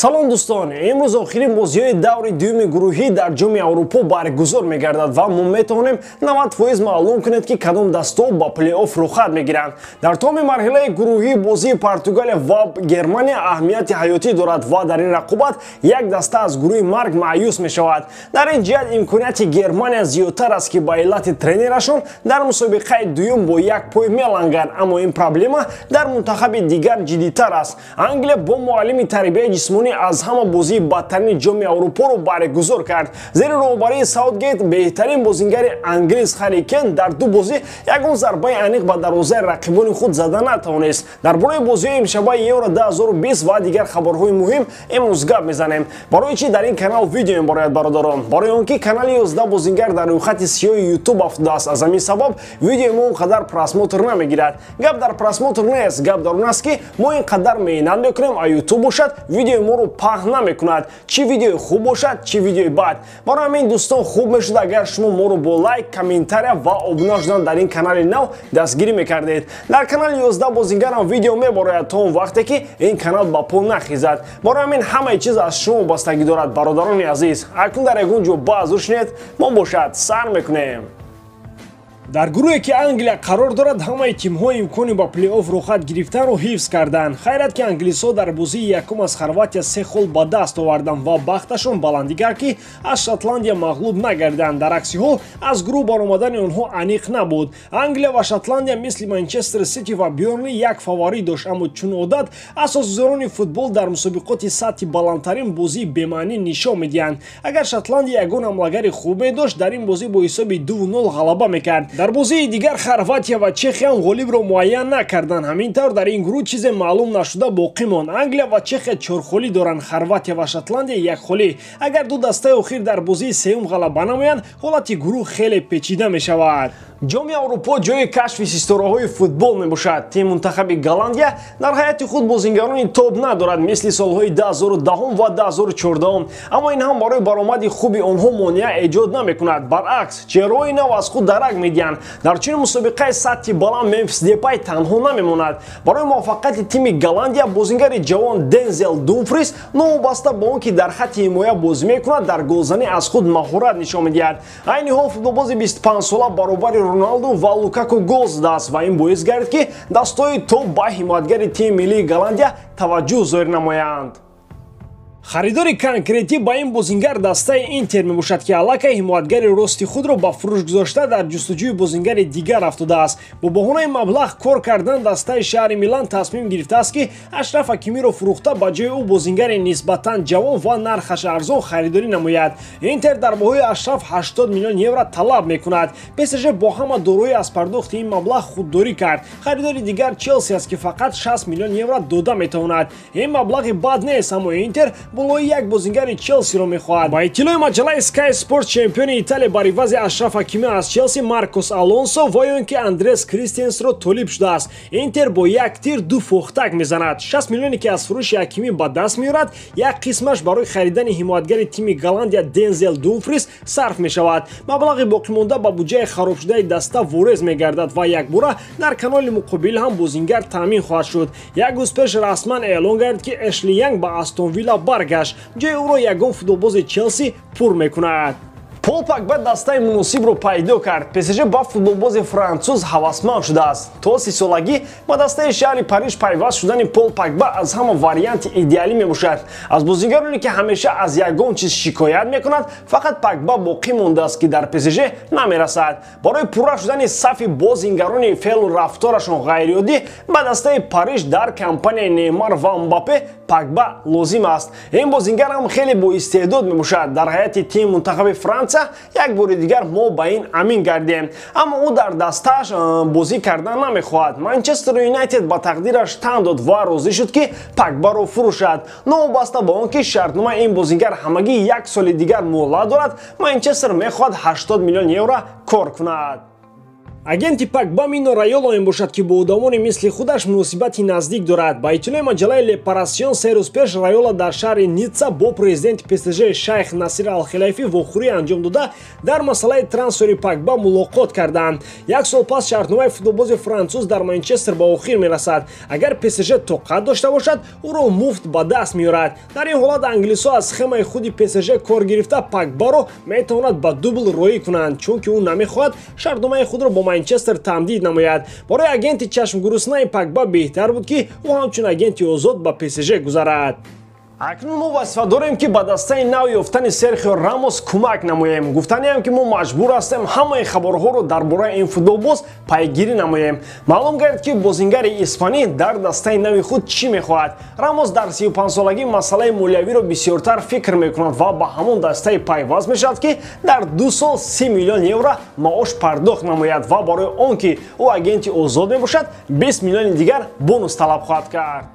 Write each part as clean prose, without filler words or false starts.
Салом дӯстон, имрӯз охирин бозиҳои даври дуюми гурӯҳӣ дар Ҷоми Аврупо баргузор мегардад ва мо метавонем 90% маълум кунед, ки кадом дастаҳо ба плей-офф рухат мегиранд. Дар тамоми марҳилаи гурӯҳӣ бозии Португалия ва Германия аҳамияти ҳаётӣ дорад ва дар ин рақобат як даста аз гурӯҳи марг маъюс мешавад. Дар ин ҷиҳат имконияти Германия зиёдтар аст, ки ба иллати тренерашон дар мусобиқаи дуюм бо як пой меланганд, аммо ин проблема дар мунтахаби дигар ҷиддитар аст. Англия бо муаллими тарбияи ҷисмонӣ аз ҳама бозии бадтарини Ҷоми Аврупоро баргузор кард. Зери роҳбарии Саутгейт беҳтарин бозингари англис Харри Кен дар ду бозӣ ягон зарбаи аниқ ба дарвозаи рақибони худ зада натавонист. Дар бораи бозиҳои имшабаи Евро 2020 ва дигар хабарҳои муҳим имрӯз гап мезанем. Барои чӣ дар ин канал видео мебарояд, бародарон? Барои он ки канали 11 бозингар дар рӯйхати сиёҳи Ютуб афтодааст. Аз ҳамин сабаб видеои мо он қадар просмотр намегирад. Гап дар просмотр нест, гап дар он аст, ки мо ин қадар меҳнат мекунем, а Ютуб бошад видеои моро паҳн намекунад, чӣ видеои хуб бошад, чӣ видеои бад. Барои ҳамин, дӯстон, хуб мешуд, агар шумо моро бо лайк, комментария ва обуна шудан дар ин канали нав дастгирӣ мекардед. Дар канали 11 бозингарам видео мебарояд то он вақте ки ин канал ба по нахезад. Барои ҳамин ҳамаи чиз аз шумо вобастагӣ дорад, бародарони азиз. Акнун дар ягон ҷо баъзур шинед, мо бошад сар мекунем. Дар гурӯҳе ки Англия қарор дорад, ҳамаи тимҳо имкони ба плей-офф рухат гирифтанро ҳифз карданд. Хайрат, ки англисҳо дар бозии якум аз Хорватия се хол ба даст оварданд ва бахташон баландӣ кард, ки аз Шотландия мағлуб нагарданд. Дар акси ҳол аз гурӯҳ баромадани онҳо аниқ набуд. Англия ва Шотландия мисли Манчестер Сити ва Бёрнли як фаворит дошт, аммо чун одат асосгузорони футбол дар мусобиқоти сатҳи баландтарин бозии бемаънӣ нишон медиҳанд. Агар Шотландия ягон ҳамлагари хуб медошт, дар ин бозӣ бо ҳисоби 2-0 ғалаба мекард. Дар бозии дигар Хорватия ва Чехия ҳам ғолибро муайян накарданд. Ҳамин тавр дар ин гурӯҳ чизе маълум нашуда боқӣ монд. Англия ва Чехия чорхолӣ доранд, Хорватия ва Шотландия якхолӣ. Агар ду дастаи охир дар бозии сеюм ғалаба намоянд, ҳолати гурӯҳ хеле печида мешавад. Ҷоми Аврупо ҷои кашфи ситораҳои футбол мебошад. Тим мунтахаби Голландия дар ҳайати худ бозингарони тоб надорад, мисли солҳои 2010 ва 2014, аммо ин ҳам барои баромади хуби онҳо монеа эҷод намекунад. Баръакс, чеҳраҳои нав аз худ дарак медиҳанд. Дар чунин мусобиқаи сатҳи баланд Мемфис Депай танҳо намемонад. Барои муваффақияти тими Голландия бозингари ҷавон Дензел Думфрис, новобаста ба он ки дар хатти ҳимоя бозӣ мекунад, дар голзанӣ аз худ маҳорат нишон медиҳад. Айни ҳол футболбози 25сола баробари Роналду ва Лукаку гол задааст ва ин боис гардид, ки дастҳои топ ба ҳимоятгари тими миллии Голландия таваҷҷӯҳ зоҳир намоянд. Харидори конкретӣ ба ин бозингар дастаи Интер мебошад, ки аллакай ҳимоятгари рости худро ба фурӯш гузошта, дар ҷустуҷӯи бозингари дигар афтодааст. Бо баҳонаи маблағ кор кардан дастаи шаҳри Милан тасмим гирифтааст, ки Ашраф Ҳакимиро фурӯхта, ба ҷои ӯ бозингари нисбатан ҷавон ва нархаш арзон харидорӣ намояд. Интер дар баҳои Ашраф 80 миллион евро талаб мекунад. ПСЖ бо ҳама дорои аз пардохти ин маблағ худдорӣ кард. Харидори дигар Челси аст, ки фақат 60 миллион евро дода метавонад. Ин маблағи бад нест, аммо Интер болои як бозингари Челсиро мехоҳад. Ба иттилои маҷаллаи Sky Sport, чемпиони Италия бар ивази Ашраф Ҳакимӣ аз Челси Маркос Алонсо ва ё ин ки Андрес Кристенсро толиб шудааст. Интер бо як тир ду фохтак мезанад. 60 миллионе ки аз фурӯши Ҳакимӣ ба даст меорад, як қисмаш барои харидани ҳимоятгари тими Голландия Дензел Думфрис сарф мешавад. Маблағи боқимонда ба буҷаи харобшудаи даста ворез мегардад ва якбора дар каноли муқобил ҳам бозингар таъмин хоҳад шуд. Як рӯз пеш расман эълон гардид, ки Эшли Янг ба Астон Вилла баргашт. Ҷои ӯро ягон футболбози Челси пур мекунад. Пол Погба дастаи муносибро пайдо кард. ПСЖ ба футболбози француз ҳавасманд шудааст. То 30солагӣ ба дастаи шаҳри Париж пайваст шудани Пол Погба аз ҳама варианти идеалӣ мебошад. Аз бозингароне ки ҳамеша аз ягон чиз шикоят мекунад, фақат Погба боқӣ мондааст, ки дар ПСЖ намерасад. Барои пурра шудани сафи бозингарони феълу рафторашон ғайриоддӣ ба дастаи Париж дар компанияи Неймар ва Мбаппе Погба лозим аст. Ин бозингар ҳам хеле боистеъдод мебошад. Дар ҳайати тими мунтахаби Франсия як бори дигар мо ба ин амин гардем, аммо ӯ дар дастааш бозӣ кардан намехоҳад. Манчестер Юнайтед ба тақдираш тан дод ва розӣ шуд, ки Погбаро фурӯшад. Новобаста ба он ки шартномаи ин бозингар ҳамагӣ як соли дигар муҳлат дорад, Манчестер мехоҳад 80 миллион евро кор кунад. Агенти Погба Мино Райоло мебошад, ки бо одамони мисли худаш муносибати наздик дорад. Ба иттилои маҷаллаи Ле Парасион, 3 рӯз пеш Райола дар шаҳри Ницца бо президенти ПСЖ шайх Насир Алхилайфӣ вохӯрӣ анҷом дода, дар масъалаи трансфери Погба мулоқот карданд. Як сол пас шартномаи футболбози француз дар Манчестер ба охир мерасад. Агар ПСЖ тоқат дошта бошад, ӯро муфт ба даст меорад. Дар ин ҳолат англисҳо аз схемаи худи ПСЖ кор гирифта, Погбаро метавонад ба дубл роӣ кунанд, чунки ӯ намехоҳад шартномаи худро бо Манчестер тамдид намояд. Барои агенти чашмгуруснаи Погба беҳтар буд, ки ӯ ҳамчун агенти озод ба ПСЖ гузарад. Акнун мо вазифа дорем, ки ба дастаи нав ёфтани Серхио Рамос кӯмак намоем. Гуфтаниам, ки мо маҷбур ҳастем ҳамаи хабарҳоро дар бораи ин футболбоз пайгирӣ намоем. Маълум гардид, ки бозингари испанӣ дар дастаи нави худ чӣ мехоҳад. Рамос дар 35-солагӣ масъалаи молиявиро бисёртар фикр мекунад ва ба ҳамон дастаи пайваст мешавад, ки дар 2 сол 30 миллион евро маош пардохт намояд, ва барои он ки ӯ агенти озод мебошад, 20 миллиони дигар бонус талаб хоҳад кард.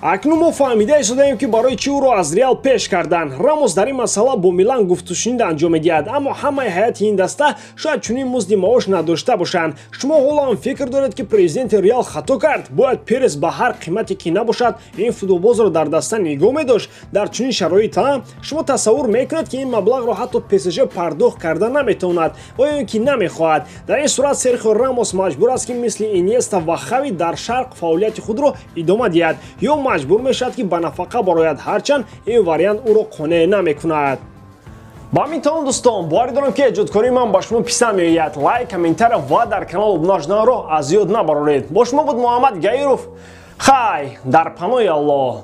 Акнун мо фаҳмида истодаем, ки барои чӣ ӯро аз Реал пеш карданд. Рамос дар ин масъала бо Милан гуфтушунид анҷом медиҳад, аммо ҳамаи ҳайати ин даста шояд чунин музди маош надошта бошанд. Шумо ҳоло ҳам фикр доред, ки президенти Реал хато кард? Бояд Перес ба ҳар қимате ки набошад ин футболбозро дар даста нигоҳ медошт. Дар чунин шароит шумо тасаввур мекунед, ки ин маблағро ҳатто ПСЖ пардохт карда наметавонад ва ё ин ки намехоҳад. Дар ин сурат Серхио Рамос маҷбур аст, ки мисли Иньеста ва Хави дар Шарқ фаъолияти худро идома диҳад ё маҷбур мешавад, ки ба нафақа барояд, ҳарчанд ин вариант ӯро қонеъ намекунад. Ба ҳамин тамом, дӯстон. Боварӣ дорам, ки эҷодкории ман ба шумо писанд меояд. Лайк, комментария ва дар канал обуна шуданро аз ёд набароред. Бо шумо буд Муҳаммад Гаиров. Хай, дар паноҳи Аллоҳ.